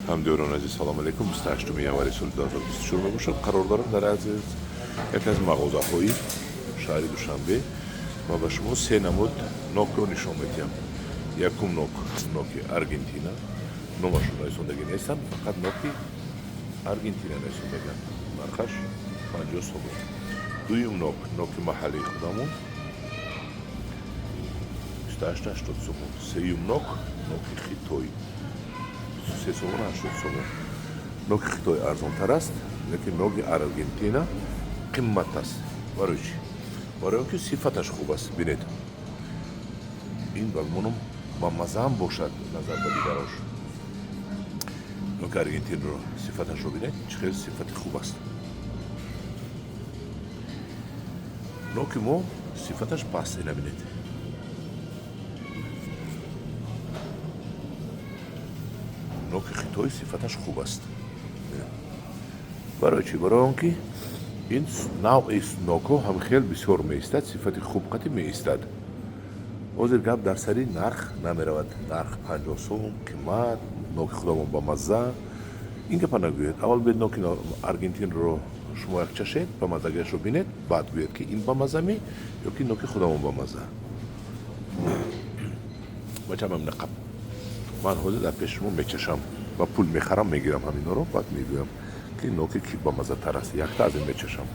Ҳамдиёрони азиз, салом алейкум. 28 январи соли 2024 мебошад. Қарор дорам дар азиз яке аз мағозаҳои шаҳри Душанбе ва ба шумо се намуд нокро нишон медиҳам. Якум нок, ноки Аргентина. Номашро нависондагӣ нестанд, фақат ноки Аргентина нависондагианд. Нархаш 50 сомон. Дуюм нок, ноки маҳаллии худамон, 28,80 сомон. Сеюм нок, ноки Хитой, 23 сомон 80 сомон. Ноки Хитой арзонтар аст, лекин ноки Аргентина қиммат аст. Барои чӣ? Барои он ки сифаташ хуб аст. Бинед, ин ба гумонам ба мазаам бошад назар ба дигарош. Ноки Аргентинро сифаташро бинед, чӣ хел сифати хуб аст. Ноки мо сифаташ паст, ина бинед. Ноки Хитой сифаташ хуб аст. Барои чӣ? Барои он ки ин навъи нокҳо ҳам хел бисёр меистад, сифати хуб қатӣ меистад. Ҳозир гап дар сари нарх намеравад. Нарх 50 сом қимат, ноки худамон ба мазза. Ин гапа нагӯед. Аввал биед ноки Аргентинро шумо як чашед, ба маззагиашро бинед, баъд гӯед, ки ин ба мазза ми ё ки ноки худамон ба мазза. Бачам, нақаб. Ман ҳозир дар пеши шумо мечашам ва пул мехарам, мегирам ҳаминҳоро, баъд мегӯям, ки ноки ки ба маззатар аст. Якта аз ин мечашам.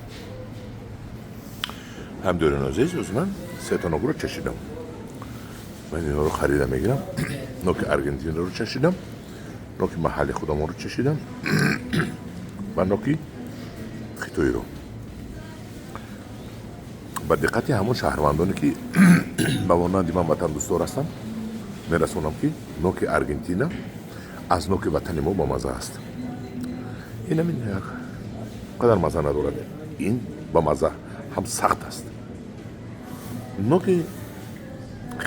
Ҳамдиёрони азиз, оз ман сета нокро чашидам. Ман инҳоро харида мегирам. Ноки Аргентинаро чашидам, ноки маҳалли худамонро чашидам ва ноки Хитоиро. Ба диққати ҳамон шаҳрвандоне, ки ба монанди ман ватандӯстдор ҳастанд, мерасонам, ки ноки Аргентина аз ноки ватани мо ба мазза аст. Ин ҳамин як қадар мазза надорад. Ин ба мазза ҳам сахт аст. Ноки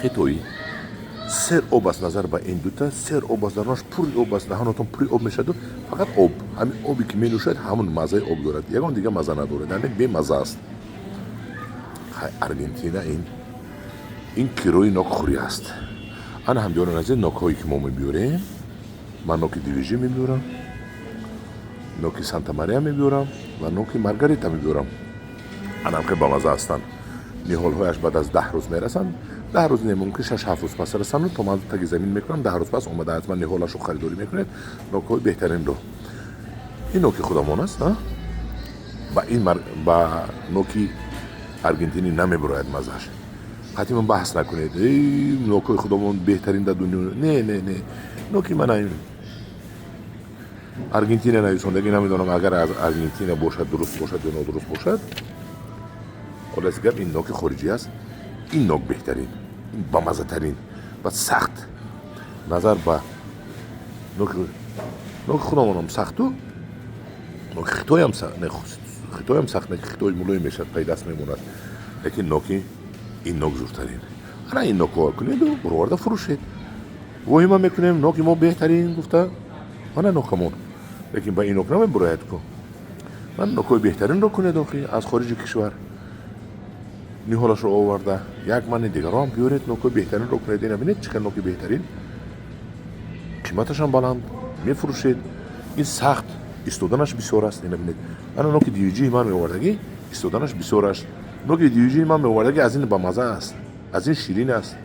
хитоӣ сер об аст назар ба ин дута, сер об аст, дарунаш пури об аст, даҳонатон пури об мешаду фақат об. Ҳамин обе ки менӯшад, ҳамон маззаи об дорад, ягон дигар мазза надорад, яъне бемазза аст. Хай, Аргентина ин кирои нокхӯрӣ аст. Ана, ҳамдиёрони азиз, нокҳое ки мо мебиёрем, ман ноки Дивижи мебиёрам, ноки Санта Мария мебиёрам ва ноки Маргарита мебиёрам. Анам хеле бамазза ҳастанд. Ниҳолҳояш баъд аз 10 рӯз мерасанд. 10 рӯз не, мумкин 6-7 рӯз пас расанду то ман таги замин мекунам. 10 рӯз пас омада аз ман ниҳолашро харидорӣ мекунед, нокҳои беҳтаринро. Ин ноки худамон аст, ба ин ба ноки аргентинӣ намебурояд маззааш. Ҳатман баҳс накунед, эй, нокҳои худамон беҳтарин дар дунё. Не, не, не, ноки мана Аргентина нависондагӣ, намедонам, агар аз Аргентина бошад, дуруст бошад ё нодуруст бошад. Хулоси гап, ин ноки хориҷӣ аст. Ин нок беҳтарин, ин бамаззатарин ва сахт назар ба ноки худамонам сахту ноки хитоям, хитоям сахт. Хитой мулоим мешавад, пай даст мемонад, лекин ноки ин нок зуртарин. Ана ин нокҳо кунеду буроварда фурӯшед. Воҳима мекунем, ноки мо беҳтарин гуфта, ана нокамон, лекин ба ин нок намебурояд ку. Ман нокҳои беҳтаринро кунед, охи аз хориҷи кишвар ниҳолашро оварда, як мани дигарро ҳам биёред, нокҳои беҳтаринро кунед. Ина бинед, чӣ хел ноки беҳтарин, қиматашам баланд мефурӯшед. Ин сахт, истоданаш бисёр аст. Ина бинед, ана ноки Дивиҷии ман меовардагӣ, истоданаш бисёр аст. Ноки Дивиҷии ман меовардагӣ аз ин бамаза аст, аз ин ширин аст.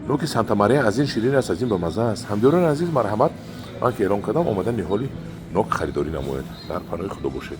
Ноки Санта Мария аз ин ширин аст, аз ин бамаза аст. Ҳамдиёрони азиз, марҳамат, ман ки эълон кардам, омада ниҳоли нок харидорӣ намояд. Дар паноҳи Худо бошед.